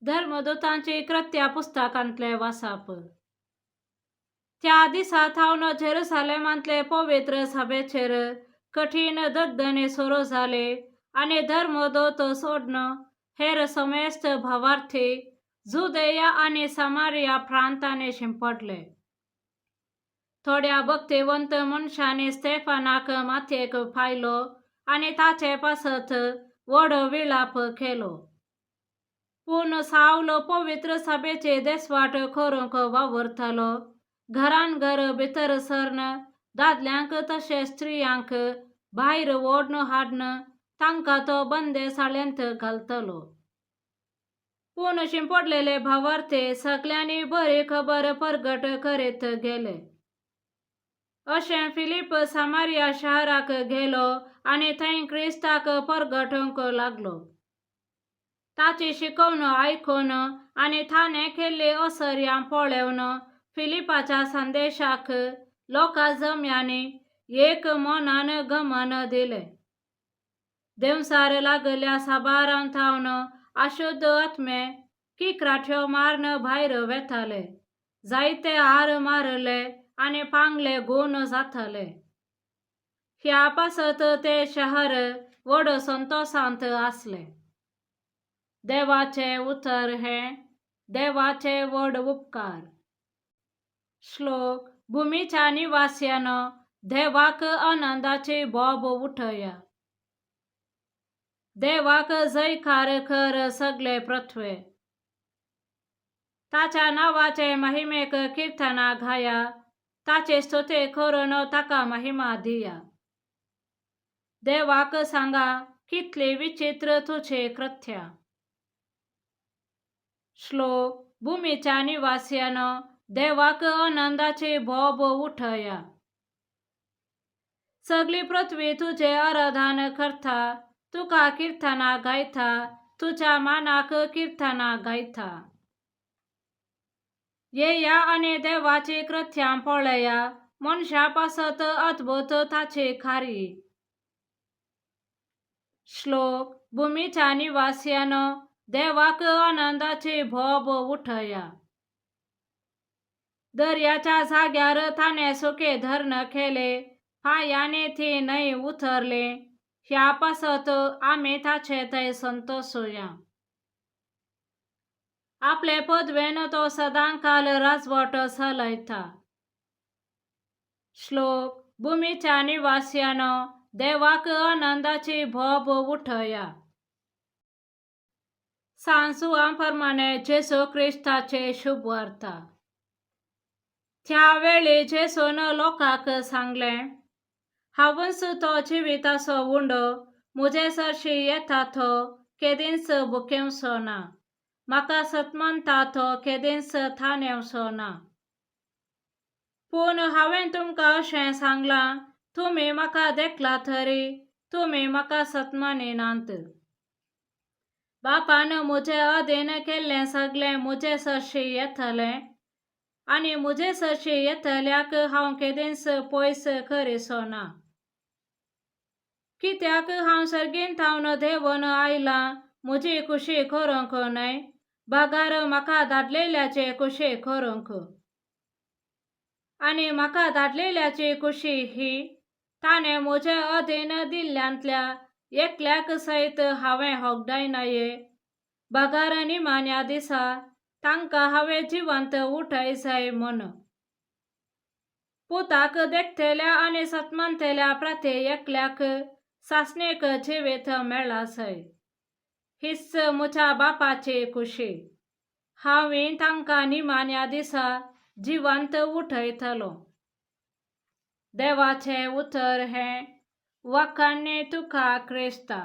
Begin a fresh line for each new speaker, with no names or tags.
धर्मदुतांची कृत्या पुस्तकांतले वासाप. त्या दिसा थावन जेरुसालेमांतले पवित्र सभेचेर कठीण दगदणे सुरू जाले आनी धर्मदूत सोडून हेर समेस्त भावार्थी जुदेया आनी समारिया प्रांतांनी शिंपडले. थोड्या भक्तिवंत मनशांनी स्तेफानाक मातयेक पायलो आनी ताचे पासत व्हड विलाप केलो. पूण सावल पवित्र सभेची देसवाट करूंक वावुरतालो. घरान घर भितर सरन दादल्यांक तशें स्त्रियांक भायर ओडून हाडून तांकां तो बंदेसाळेंत घालतालो. पूण शिंपडलेले भावार्थे सगल्यांनी बरी खबर परगट करीत गेले. अशें फिलीप सामारिया शाराक गेलो आनी थंय क्रिस्ताक परगटूंक लागलो. ताची शिकवण आयकून आनी ताणें केल्ली असर्यां पळोवन फिलिपाच्या संदेशाक लोकां जम्यांनी एक मनान गमन दिलें. देंवचार लागल्या साबारां थावन अशुद्ध आत्मे किकराट्यो मारून भायर वेताले, जायते हार मारले आनी पांगले गूण जाताले. ह्या पासत ते शहर व्हड संतोशांत आसलें. देवाचें उतर हें देवाचे व्हड उपकार. श्लोक. भुमीच्या निवास्यानो, देवाक आनंदाची बोब उठया. देवाक जयकार कर सगळे पृथ्वे. ताच्या नांवाचे महिमेक किर्तनां गाया, ताची स्तुती करून ताका महिमा दिया. देवाक सांगा, कितली विचित्र तुजी कृत्या. श्लोक. भूमीच्या निवास्यानो, देवाक आनंदाची बोब उठया. सगळी पृथ्वी तुझे आराधन करता, तुका किर्तनां गायता, तुझ्या मानाक किर्तनां गायता. येया आनी देवाची कृत्यां पळया, मनशा पासत अद्भुत ताची कार्य. श्लोक. भूमीच्या निवास्यानो, देवाक आनंदाची बोब उठया. दर्याच्या जाग्यार ताणें सुके धरण केले, पांयांनी ती न्हंय उतरली. ह्या पासत आमी ताचे थंय संतोशुया. आपले पदवेन तो सदांकाल राजवट चलयता. श्लोक. भूमीच्या निवास्यानो, देवाक आनंदाची बोब उठया. सांत प्रमाणे जेजू क्रिस्ताचे शुभवार्ता. त्या वेळी जेजून लोकांक सांगलें, हांवूच तो जिविताचो उंडो. म्हजे सरशी येता तो केदींच भुकेवचो ना, म्हाका सतमानता तो केदींच तानेवचो ना. पूण हांवें तुमकां अशें सांगलां, तुमी म्हाका देखला तरी तुमी म्हाका सतमानिनात. बापान म्हजे अधीन केल्लें सगळें म्हजे सरशी येतलें आनी म्हजे सरशी येतल्याक हांव केदींच पयस करिसो ना. कित्याक हांव सर्गीन थावन देंवन आयलां म्हजी खुशी करूंक न्हय, बगर म्हाका धाडलेल्याचे खुशी करूंक. आनी म्हाका धाडलेल्याची खुशी ही, ताणें म्हजे अधीन दिल्ल्यांतल्या एकल्याक सयत हांवें होगडायनाये, बगर निमाण्या दिसा तांकां हांवें जिवंत उठय जाय म्हूण. पुताक देखतल्या आनी सतमानतल्या प्रती एकल्याक सासणीक जिवीत मेळासय. हीच म्हज्या बापाची खुशी. हांवें तांकां निमाण्या दिसा जिवंत उठयतलो. देवाचें उतर हें. वाखाणणी तुका क्रिस्ता.